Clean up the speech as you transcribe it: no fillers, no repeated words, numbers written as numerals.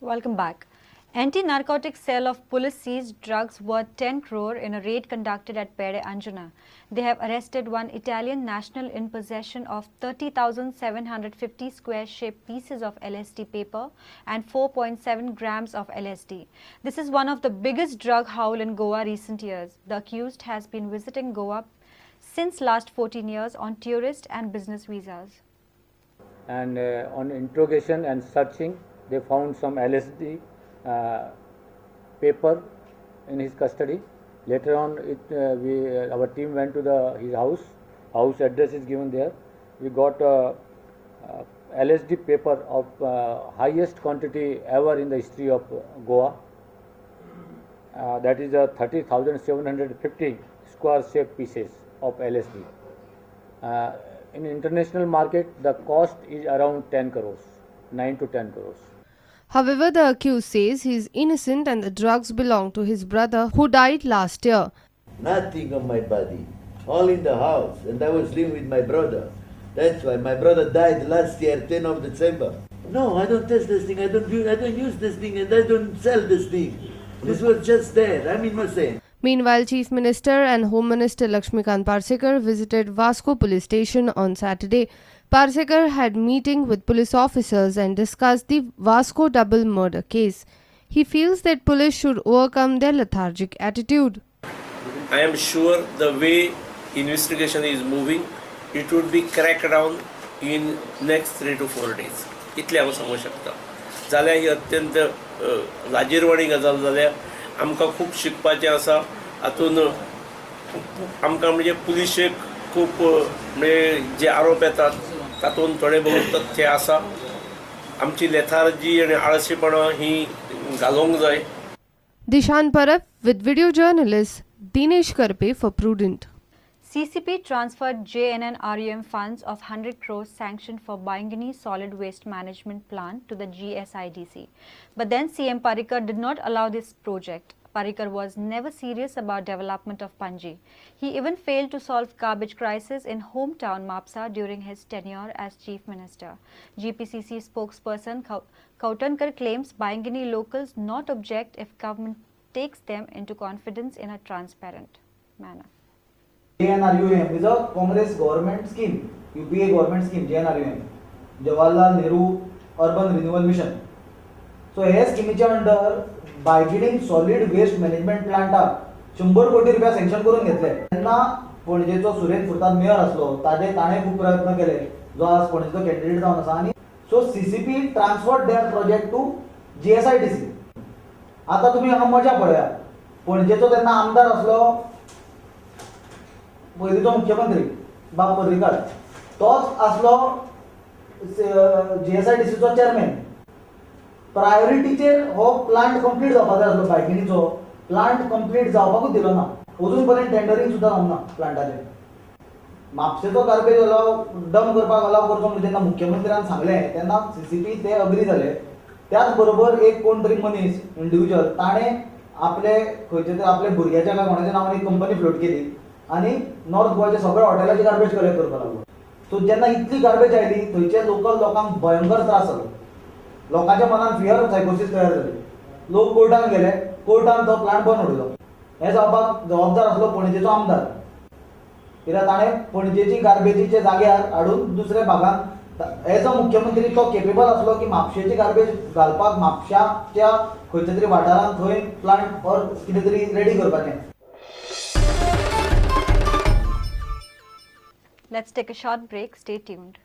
Welcome back. Anti-narcotic cell of police seized drugs worth 10 crore in a raid conducted at Pede Anjuna. They have arrested one Italian national in possession of 30,750 square-shaped pieces of LSD paper and 4.7 grams of LSD. This is one of the biggest drug haul in Goa recent years. The accused has been visiting Goa since last 14 years on tourist and business visas. And on interrogation and searching, they found some LSD paper in his custody. Later on, our team went to his house. House address is given there. We got LSD paper of highest quantity ever in the history of Goa. That is 30,750 square shaped pieces of LSD. In international market, the cost is around 10 crores, 9 to 10 crores. However, the accused says he is innocent and the drugs belong to his brother who died last year. Nothing on my body, all in the house, and I was living with my brother. That's why my brother died last year, 10 of December. No, I don't test this thing, I don't use this thing, and I don't sell this thing. This was just there, I'm innocent. Meanwhile, Chief Minister and Home Minister Lakshmikant Parsekar visited Vasco police station on Saturday. Parsekar had meeting with police officers and discussed the Vasco double murder case. He feels that police should overcome their lethargic attitude. I am sure the way investigation is moving, it would be cracked down in next 3 to 4 days. इतलें हांव सांगूंक शकता. जाल्यार ही अत्यंत लाजीरवाणी गजाल जाल्या. आमकां खूब शिकपाचें आसा हातून. आमकां म्हणजे पुलिशेक खूब म्हणजे जे आरोप येतात तातूंत थोडे बहुत तथ्य आसा. आमची लेथार्जी आनी आळशीपणां ही घालोवंक जाय. Dishan Parab with video journalist Dinesh Karpe for Prudent. CCP transferred JNNURM funds of 100 crores sanctioned for Bainguinim solid waste management plant to the GSIDC. But then CM Parrikar did not allow this project. Parrikar was never serious about development of Panji. He even failed to solve garbage crisis in hometown Mapsa during his tenure as chief minister. GPCC spokesperson Khautankar claims Bainguinim locals not object if government takes them into confidence in a transparent manner. JNRUM is a Congress government scheme, UPA government scheme, JNRUM, Jawaharlal Nehru Urban Renewal Mission. So हे स्किमीच्या under बायगिणीम solid waste management प्लांटाक 100 कोटी रुपया sanction करून घेतले. तेन्ना पणजेचो Suren Furtado mayor आसलो, ताजे ताणें खूब प्रयत्न केले, जो आज पणजेचो कॅन्डिडेट जावन आसा. आनी so CCP transferred their project to GSIDC. आतां तुमी हांगा मजा पळयात, पणजेचो तेन्ना आमदार आसलो पयलींचो मुख्यमंत्री बाब पर्रीकार, तोच आसलो जीएसआयडीसीचो चेअरमॅन. प्रायोरिटीचेर हो प्लांट कंप्लीट जावपा जाय आसलो. बायगिणीचो प्लांट कंप्लीट जावपाकूच दिलो ना. अजून पर्यंत टेंडरींग सुद्दां जावंक ना प्लांटाचें. म्हापशेचो गार्बेज अलाव डंप करपाक अलाव करचो म्हणून जेन्ना मुख्यमंत्र्यान सांगलें तेन्ना सीसीपी ते अग्री जाले. त्याच बरोबर एक कोण तरी मनीस इंडिविज्युअल ताणें आपले खंयचे तरी आपल्या भुरग्याच्या काय कोणाच्या नांवान एक कंपनी फ्लोट केली आनी नॉर्थ गोवाच्या सगळ्या हॉटेलाची गार्बेज कलेक्ट करपाक लागलो. सो जेन्ना इतली गार्बेज आयली, थंयचे लोकल लोकांक भयंकर त्रास जालो. लोकांच्या मनान फियर सायकोसीस तयार जाली. लोक कोर्टान गेले, कोर्टान तो प्लांट बंद उडयलो. हें जावपाक जबाबदार आसलो पणजेचो आमदार, कित्याक ताणें पणजेची गार्बेजीच्या जाग्यार हाडून दुसऱ्या भागान एज अ मुख्यमंत्री तो केपेबल आसलो की म्हापशेची गार्बेज घालपाक म्हापशाच्या खंयच्या तरी वाठारांत थंय प्लांट ऑर कितें तरी रेडी करपाचें. Let's take a short break. Stay tuned.